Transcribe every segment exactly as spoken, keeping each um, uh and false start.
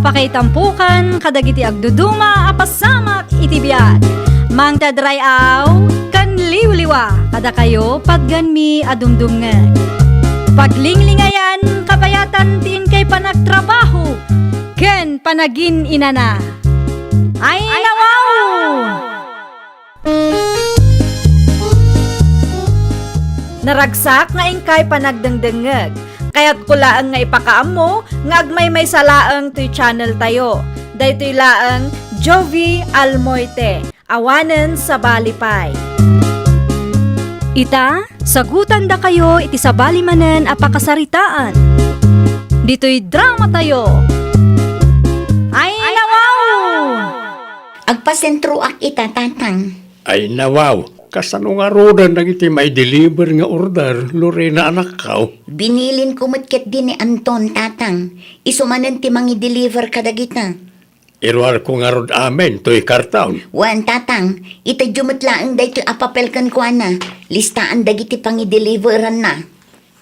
Pakaitampokan kadagiti agduduma a pasamak iti biag. Mangted ray-aw ken liwliwa kadakayo patganmi a dumdumngeg. Paglinglingayan kabayatan ti inkay panagtrabaho ken panagin-inana. Ay, nawaw! Naragsak nga inkay panagdengdengngeg. Kayatko laeng nga ipakaammo nga agmaymaysa laeng toy channel tayo. Daytoy laeng Jovie Almoite, awanen sabali pay. Ita, sagutandakayo iti sabali manen a pakasaritaan. Ditoy drama tayo. Ay, nawaw! Agpasentroak ita, Tatang. Ay, nawaw. Kasano ngaruden dagiti mai-deliver nga order, Lorena, anakko? Binilinko met ketdi ni Anton, Tatang. Isu manen ti mangi-deliver kadagita. Iruarko ngarud amin toy karton. Wen, Tatang. Itedyo met laeng daytoy a papel kenkuana. Listaan dagiti pangi-deliveranna.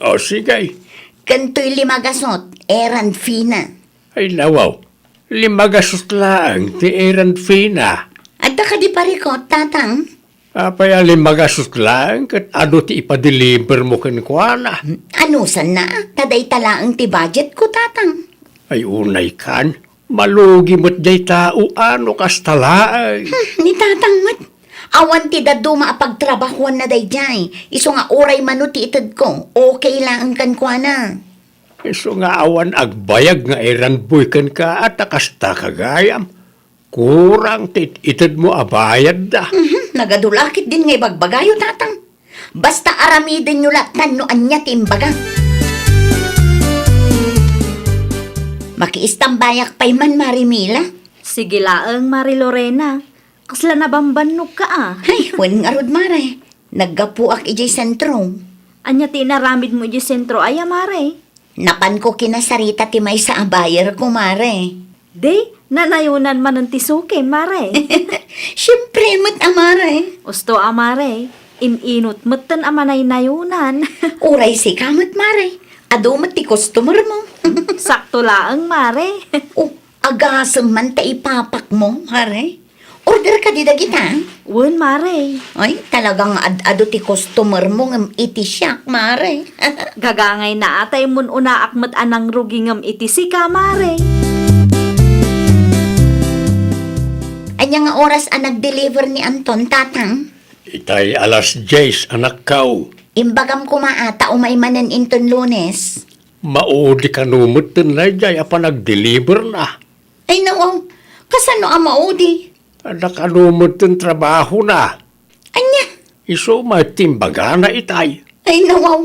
O, sige. Ken toy lima gasut, errand fee na. Ay, nawaw. Lima gasut laeng ti errand fee na. Adda kadi parikut, Tatang? Apay a lima gasut laeng ket adu ti ipa-deliver mo kenkuana? Anusanna, ta dayta laeng ti budget ko, Tatang. Ay, unay kan. Malugi met dayta, o ano kasta laeng. Hmm, ni Tatang met. Awan ti dadduma a pagtrabahuanna daydiay. Isu nga uray mano ti itedko, okay laeng kenkuana. Isu nga awan agbayag nga errand boy kenka, a ta kasta ka gayam. Kurang ti it-, itedmo a bayadda. Mhm, nagadu la ketdin nga ibagbagayo, Tatang. Basta aramidenyo lattan no ania ti imbaga. Makiistambayak pay man, Mari Mila. Sige laeng, Mari Lorena. Kasla nabambannogka a. Ay, wen ngarud, Mare. Naggapuak idiay sentro. Ania ti inaramidmo idiay sentro aya, Mare? Napanko kinasarita ti maysa a buyer ko, Mare. Di, nanayonan manen ti sukim, Mare. Siempre met a, Mare. Usto a, Mare. In-inut metten a manaynayonan. Uray sika met, Mare. Adu met ti customer mo. Sakto laeng, Mare. Oh, agasem man ta ipapak mo, Mare. Order kadi dagita? Wen, Mare. Ay, talaga nga ad-adu ti customer mo ngem iti siak, Mare. Gagangayna a ta immun-unaak met a nangrugi ngem iti sika, Mare. Ania nga oras a nag-deliver ni Anton, Tatang? Itay alas dies, anakko. Imbagam koma a ta umay manen inton Lunes. Maudi kano metten daydiay a panagdeliverna. Ay, nawaw. Kasano a maudi? Adda kano metten trabahona. Ania? Isu met ti imbagana itay. Ay, nawaw.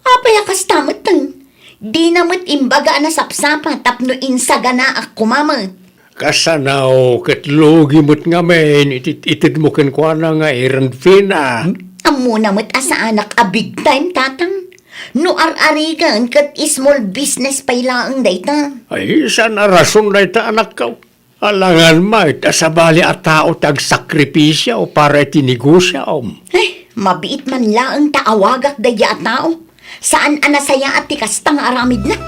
Apay a kasta metten? Dina met imbaga a nasapsapa tapno insaganaak koma met. Kasano ket lugi met ngamin iti itedmo kenkuana nga errand fee na? Ammona met a saanak a big time, Tatang. No ar-arigan ket small business pay laeng dayta. Ay, saan a rason dayta, anakko. Alangan met a sabali a tao ti agsakripisio para iti negosiom. Ay, mabiit man laeng ta awagak daydiay a tao. Saan a nasayaat ti kasta nga aramidna.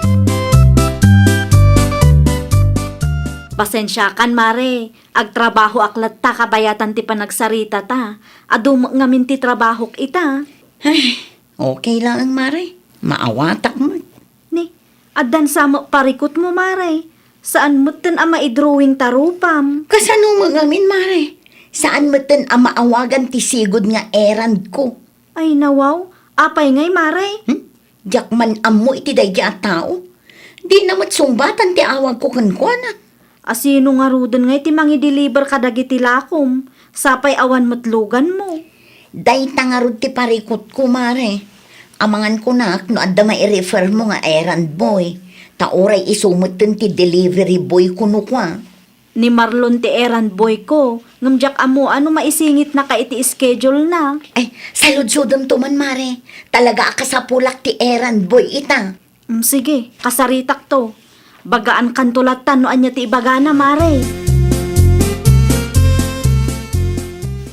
Pasensiakan, Mare. Agtrabahoak latta kabayatan ti panagsaritata. Adu met ngamin ti trabahok ita. Ay, okay laeng, Mare. Maawatak met. Ni, addan sa met parikutmo, Mare. Saan metten a maidrawing ta rupam. Kasano met ngamin, Mare? Saan metten a maawagan ti sigud nga errand ko. Ay, nawaw. Apay ngay, Mare? Hmm? Diak man ammo iti daydiay a tao. Dina met sungbatan ti awagko kenkuana. Asino ngaruden ngay ti mangi-deliver kadagiti lakom? Sapay awan met luganmo. Dayta ngarud ti parikutko, Mare. Amangan kunak no adda mairefermo nga errand boy. Ta uray isu metten ti delivery boy ko no kua. Ni Marlon ti errand boy ko, ngem diak ammo a no maisingitnaka iti schedule na. Ay, saludsodemto man, Mare. Talaga a kasapulak ti errand boy ita. Mm, sige, kasaritakto. Bagaankanto latta no ania ti ibagana, Mare.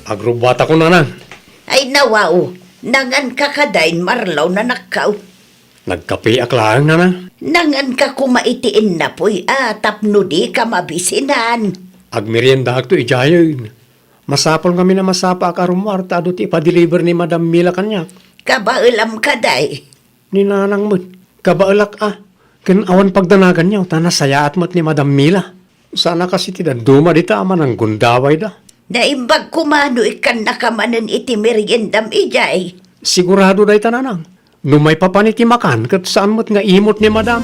Agrubbuatakon, Nanang. Ay, nawaw. Nangan ka kadi, Marlon, anakko. Nagkapeak laeng, Nanang. Nanganka koma iti innapuy a tapno dika mabisinan. Agmeriendaakto idiayen. Masapul ngamin a masapaak a rummuar ta adu ti ipadeliver ni Madam Mila kaniak. Kabaelam kadi? Ni Nanang met. Kabaelak a. Ken awan pagdanaganyo ta nasayaat met ni Madam Mila. Saan a kas iti dadduma dita a mananggundawayda. Naimbag koma no ikkannaka manen iti meriendam idiay. Sigurado dayta, Nanang. No maipapan iti makan, ket saan met nga imot ni Madam.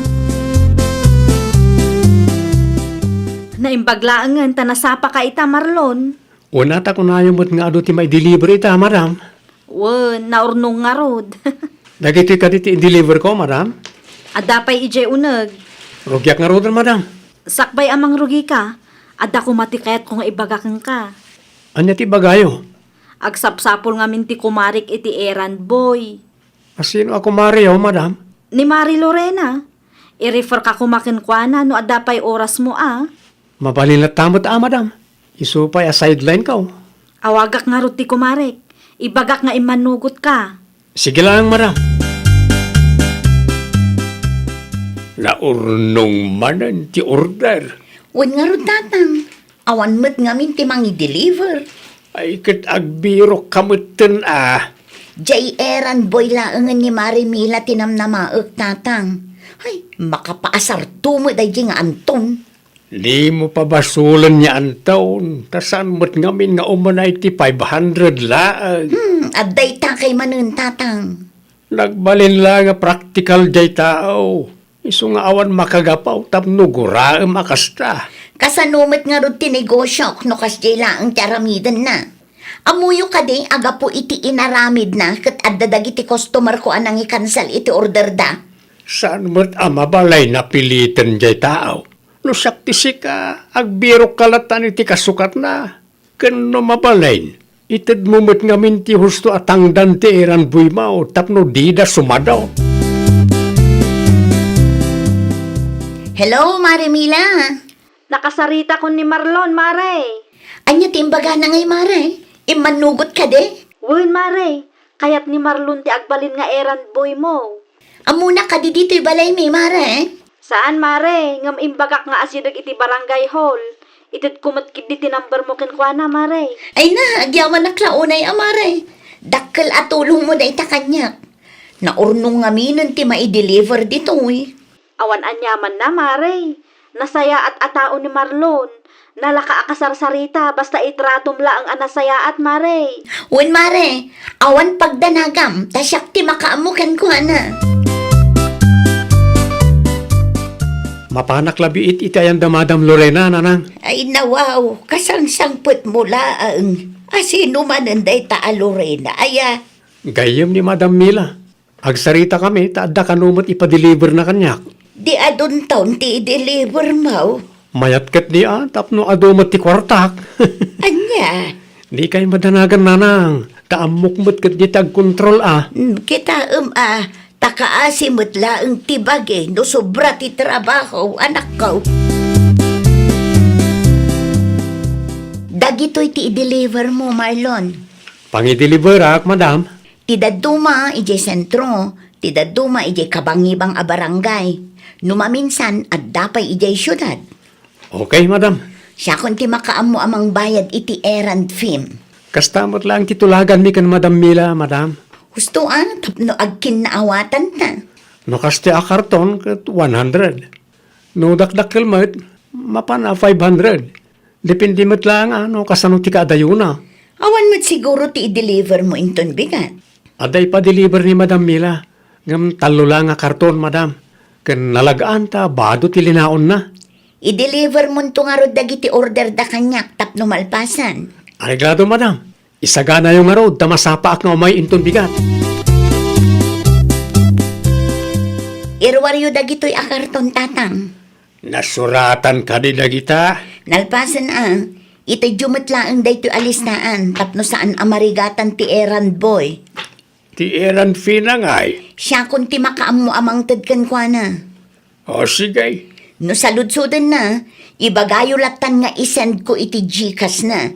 Naimbag laengen ta nasapaka ita, Marlon. Wen a, ta kunayo met nga adu ti maideliver ita, Madam. Wen, naurnong ngarud. Dagitoy kadi ti ideliverko, Madam? Adda pay idiay uneg. Rugiak ngaruden, Madam. Sakbay a mangrugika, adda koma ti kayatko nga ibaga kenka. Ania ti ibagayo? Agsapsapul ngamin ti kumarek iti errand boy. A sino a kumareyo, Madam? Ni Mari Lorena. I-refer ka koma kenkuana no adda pay orasmo a. Mabalin latta met a, Madam. Isu pay a sideline ka, oh. Awagak ngarud ti kumarek. Ibagak nga immanugot ka. Sige lang, Madam. Naurnong manen ti order. Wen ngarud, Tatang. Awan met ngamin ti mangideliver. Ay, ket agbirok ka metten a. Jay errand boy laengen ni Mari Mila ti namnamaek, Tatang. Ay, makapaasarto met daydi nga Anton. Dimo pabasolen ni Anton, ta saan met ngamin nga umanay ti five hundred laeng. Hmm, adda ita kay manen, Tatang. Nagbalin la nga praktikal jay tao. Isu nga awan makagapaw tapno guraem a kasta. Kasano met ngarud ti negosiok no kasjay laeng ti aramidenna? Ammoyo kadi a gapu iti inaramidna ket adda dagiti customerko a nangikansel iti orderda? Saan met a mabalay napiliten jay tao? No siak ti sika, agbirokka latta iti kasukatna. Ken no mabalin, itedmo met ngamin ti husto a tangdan ti errand boymo tapno dida sumado. Hello, Mare Mila. Nakasaritakon ni Marlon, Mare. Ania ti imbagana ngay, Mare? Immanugot kadi? Wen, Mare. Kayat ni Marlon ti agbalin nga errand boymo. Ammona kadi ditoy balaymi, Mare? Saan, Mare, ngem imbagak nga asideg iti barangay hall. Itedko met ketdi ti numbermo kenkuana, Mare. Ay na, agyamanak la unay a, Mare. Dakkel a tulongmo dayta kaniak. Naurnong ngaminen ti maideliver ditoy. Awan aniamanna, Mare. Nasayaat a tao ni Marlon. Nalaka a kasarsarita, basta itratom laeng a nasayaat, Mare. Wen, Mare, awan pagdanagam, ta siak ti makaammo kenkuana. Mapanak la biit iti ayan da Madam Lorena, Nanang. Ay, nawaw, kasangsangpetmo laeng. A sino manen dayta a Lorena, aya? Gayyem ni Madam Mila. Agsaritakami ta adda kano met ipadeliverna kaniak. Di adunton ti idelivermo? Mayat ketdi a, tapno adu met ti kuartak. Ania? Dikay madanagan, Nanang, ta ammok met ketdi ti agkontrol a. Mm, kitaem a, ta kaasi met laeng ti bagi no sobra ti trabaho, anakko. Dagitoy ti idelivermo, Marlon. Pangideliverak, Madam. Ti dadduma idiay sentro, ti dadduma idiay kabangibang a barangay. No maminsan, adda pay idiay siudad. Okay, Madam. Siakon ti makaammo a mangbayad iti errand fee. Kasta met laeng ti tulaganmi ken Madam Mila, Madam. Husto a, tapno agkinnaawatanta. No kasta a karton, ket one hundred. No dakdakkel met, mapan a five hundred. Depende met laeng a no kasano ti kaadayona. Awan met siguro ti idelivermo inton bigat. Adda ipadeliver ni Madam Mila, ngem tallo la nga karton, Madam. Ken nalag-an ta bado ti linaonna. Idelivermonto ngarud dagiti orderda kaniak tapno malpasan. Areglado, Madam. Isaganayo ngarud ta masapaak nga umay inton bigat. Iruaryo dagitoy a karton, Tatang. Nasuratan kadi dagita? Nalpasen a, itedyo met laeng daytoy a listaan tapno saan a marigatan ti errand boy. Ti errand fee na ngay? Siakon ti makaammo a mangted kenkuana. O, sige. No saludsodenna, ibagayo lattan nga i-sendko iti Gcash na.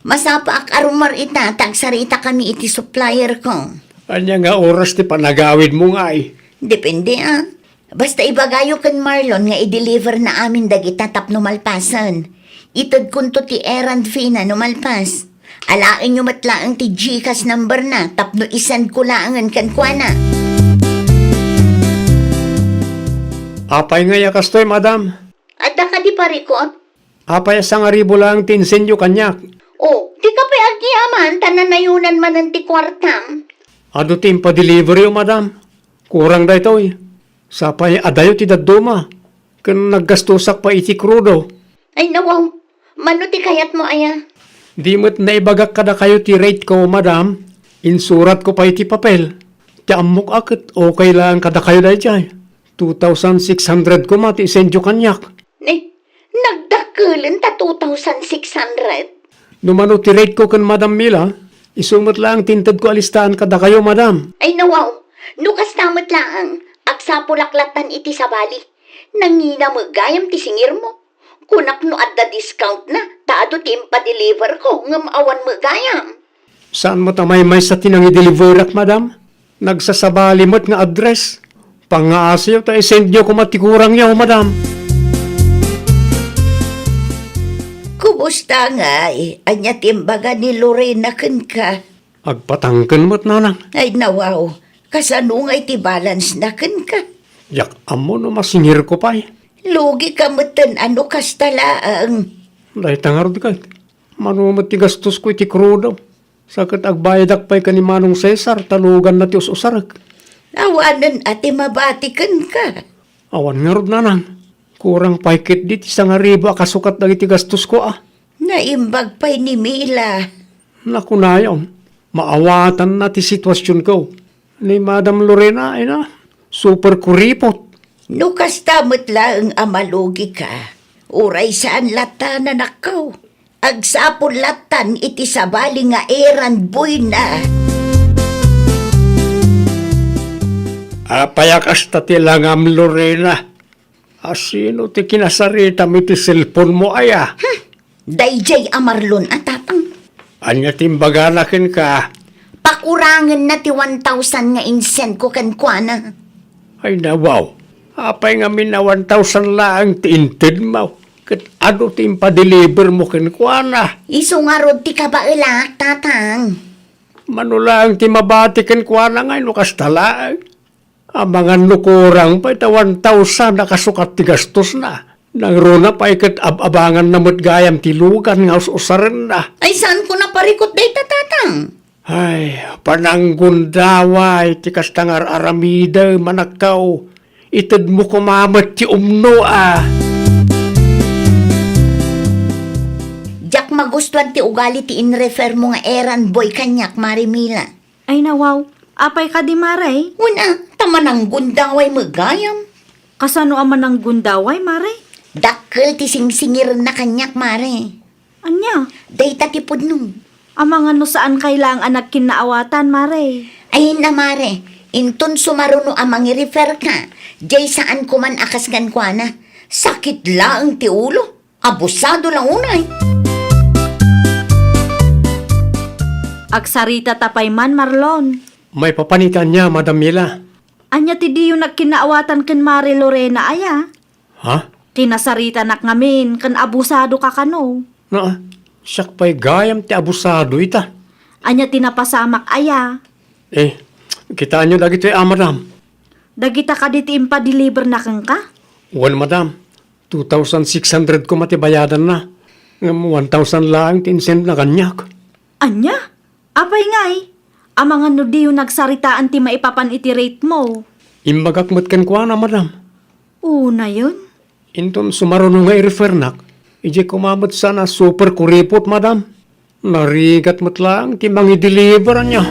Masapaak a rummuar ita ta agsaritakami iti supplierko. Ania nga oras ti panagawidmo ngay? Depende a. Basta ibagayo ken Marlon nga i-deliver na amin dagita tapno malpasen. Itedkonto ti errand fee na no malpas. Alaenyo met laeng ti GCash number na tapno i-send ko laengen kenkuana. Apay ngay a kastoy, madam? Adda kadi parikut? Apay a sangaribu laeng ti insendyo kaniak? O, dika pay agyamanan ta nanayonan manen ti kuartam. Adu ti impadeliveryo, madam. Kurang daytoy. Sapay adayo ti dadduma, ken naggastosak pay iti krudo. Ay, nawaw. Mano ti kayatmo aya? Di met naibagak kadakayo ti rate ko, madam. Insuratko pay iti papel. Ti ammok a ket okay laeng kadakayo daydiay. Two thousand six hundred koma ti isendyo kaniak. Ne, nagdakkelen ta two thousand six hundred? No mano ti rate ko ken Madam Mila, isu met laeng ti intedko a listaan kadakayo, madam. Ay, nawaw. No kasta met laeng, agsapulak lattan iti sabali. Nangina met gayam ti singirmo. Kunak no adda discount na, ta adu ti impadeliver ko, ngem awan met gayam. Saan met a maymaysa ti nangideliverak, madam? Nagsasabali met nga address. Pangngaasiyo ta isendyo koma ti kurangyo, madam. Kumusta ngay? Ania ti imbaga ni Lorena kenka? Agpatangken met, nanang. Ay, nawaw. Kasano ngay ti balance na kenka? Diak ammo no masingirko pay. Lugi ka metten a no kasta laeng. Dayta ngarud ket, mano met ti gastosko iti krudo. Sa ket agbayadak pay ken ni Manong Cesar, ta luganna ti us-usarek. Awanen a ti mabati kenka. Awan ngarud, nanang. Kurang pay ketdi ti sangaribu a kasukat dagiti gastosko, a. Naimbag pay ni Mila. Nakunayon, maawatanna ti situasionko. Ni Madam Lorena, ay na, super kuripot. No kasta met laeng a malugi ka, uray saan latta, nanakko. Agsapul lattan iti sabali nga errand boy na. Apay a kasta ti langam, Lorena? A sino ti kinasaritam iti cellphone mo, aya? Hmm. Daydiay a Marlon a, tatang. Ania ti imbagana kenka? Pakurangenna ti one thousand nga insend ko kenkuana. Ay, nawaw. Apay ngamin a one thousand laeng ti intedmo? Ket adu ti impadeliver mo kenkuana? Isu ngarud ti kabaelak, tatang. Mano laeng ti mabati kenkuana ngay no kasta laeng? Amangan no kurang pay ta one thousand a kasukat ti gastosna. Nangruna pay ket ab-abanganna met gayam ti lugan nga us-usarenna. Ay, saanko naparikut dayta, tatang? Ay, pananggundaway ti kasta nga ar-aramidem, anakko. Itedmo koma met ti umno, a. Diak magustuan ti ugali ti inrefer mo nga errand boy kaniak, Mare Mila. Ay, nawaw. Apay kadi, Mare? Wen a, ta mananggundaway met gayam. Kasano a mananggundaway, Mare? Dakkel ti singsingirenna kaniak, Mare. Ania? Dayta ti pudno. Amangan no saan kay laeng a nagkinnaawatan, Mare. Ay na, Mare. Inton sumaruno a mangirefer ka, diay saan koman a kas kenkuana. Sakit laeng ti ulo. Abusado la unay. Agsarita ta pay man, Marlon. Maipapan iti ania, Madam Mila? Ania ti diyo nagkinnaawatan ken Mare Lorena, aya? Ha? Kinasaritanak ngamin ken abusado ka kano. Naa, siak pay gayam ti abusado ita. Ania ti napasamak, aya? Eh, kitaenyo dagitoy a, madam. Dagita kadi ti impadeliverna kenka? Wen, madam. Two thousand six hundred koma ti bayadanna. Ngem one thousand laeng ti insendna kaniak. Ania? Apay ngay? Amangan no diyo nagsaritaan ti maipapan iti rate mo. Imbagak met kenkuana, madam. Unayon? Inton sumaruno nga irefernak, idiay koma met saan a super kuripot, madam. Narigat met laeng ti mangideliver, ania.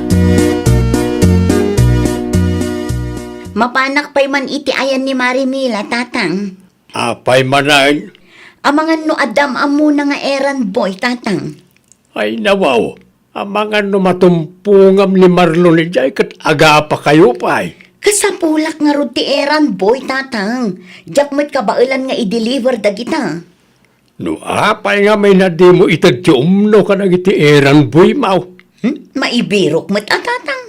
Mapanak pay man iti ayan ni Mare Mila, tatang. Apay manen? Amangan no adda am-ammona nga errand boy, tatang. Ay, nawaw. Amangan no matumpongam ni Marlon idiay ket agapakayo pay. Kasapulak ngarud ti errand boy, tatang. Diak met kabaelan nga i-deliver dagita. No apay ngamin a dimo ited ti umno kadagiti errand boy mo? Hmm? Maibirok met a, tatang.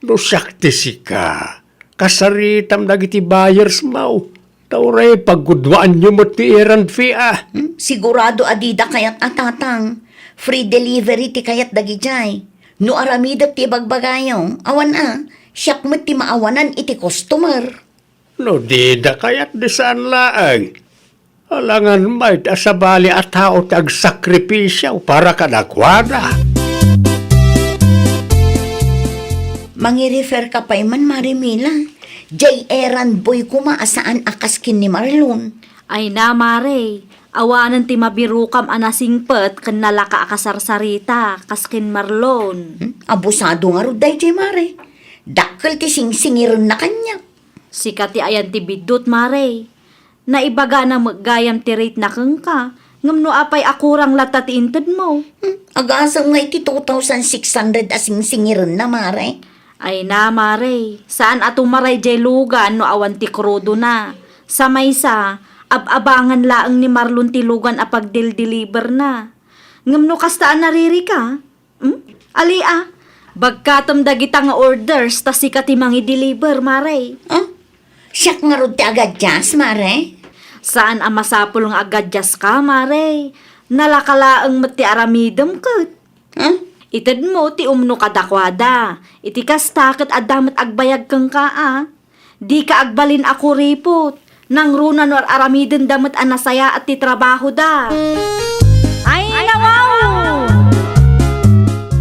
No siak ti sika, Kasaritam dagiti buyers mo. Ta uray pagguduaanyo met ti errand fee, a. Hmm, sigurado a dida kayat a, Tatang. Free delivery ti kayat dagidiay. No aramidek ti ibagbagayo, awan a, siak met ti maawanan iti customer. No dida kayat, di saan laeng. Alangan met a sabali a tao ti agsakripisio para kadakuada. Mangirefer ka pay man, Mare Mila. Jay errand boy koma a saan a kas ken ni Marlon. Ay na, Mare, awanen ti mabirokam a nasingpet ken nalaka a kasarsarita kas ken Marlon. Hmm? Abusado ngarud dayjay, Mare. Dakkel ti singsingirenna kaniak. Sika ti ayan ti biddut, Mare. Naibagana met gayam ti rate na kenka, ngem no apay a kurang latta ti intedmo? Hmm, agasem nga iti two thousand six hundred a singsingirenna, Mare. Ay na, Mare, saan a tumaray jay lugan no awan ti krudona. Sa maysa, ab-abangan laeng ni Marlon ti lugan a pagdildiliberna. Ngem no kasta a naririka, hmm? Ali a, bagkatem dagita nga orders ta sika ti mangideliver, Mare. Ah? Siak ngarud ti agadias, Mare? Saan a masapul nga agadiaska, Mare. Nalaka laeng met ti aramidem ket. Ah? Itedmo ti umno kadakuada. Iti kasta ket adda met agbayag kenka, a. Dika agbalin a kuriput. Nangruna no ar-aramidenda met a nasayaat ti trabahoda. Ay, nawaw!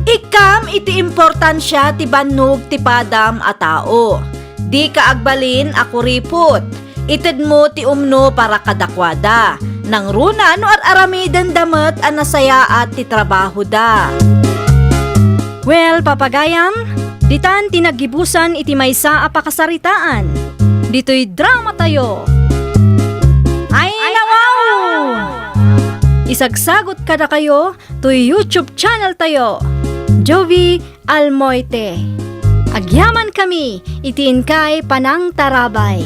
Ikkam iti importansia ti bannog ti padam a tao. Dika agbalin a kuriput. Itedmo ti umno para kadakuada. Nangruna no ar-aramidenda met a nasayaat ti trabahoda. Well, papagayam, ditan ti naggibusan iti maysa a pakasaritaan. Ditoy dramatayo. Ay, nawaw! Isagsagot kadakayo toy YouTube channel tayo, Jovie Almoite. Agyaman kami iti inkay panangtarabay.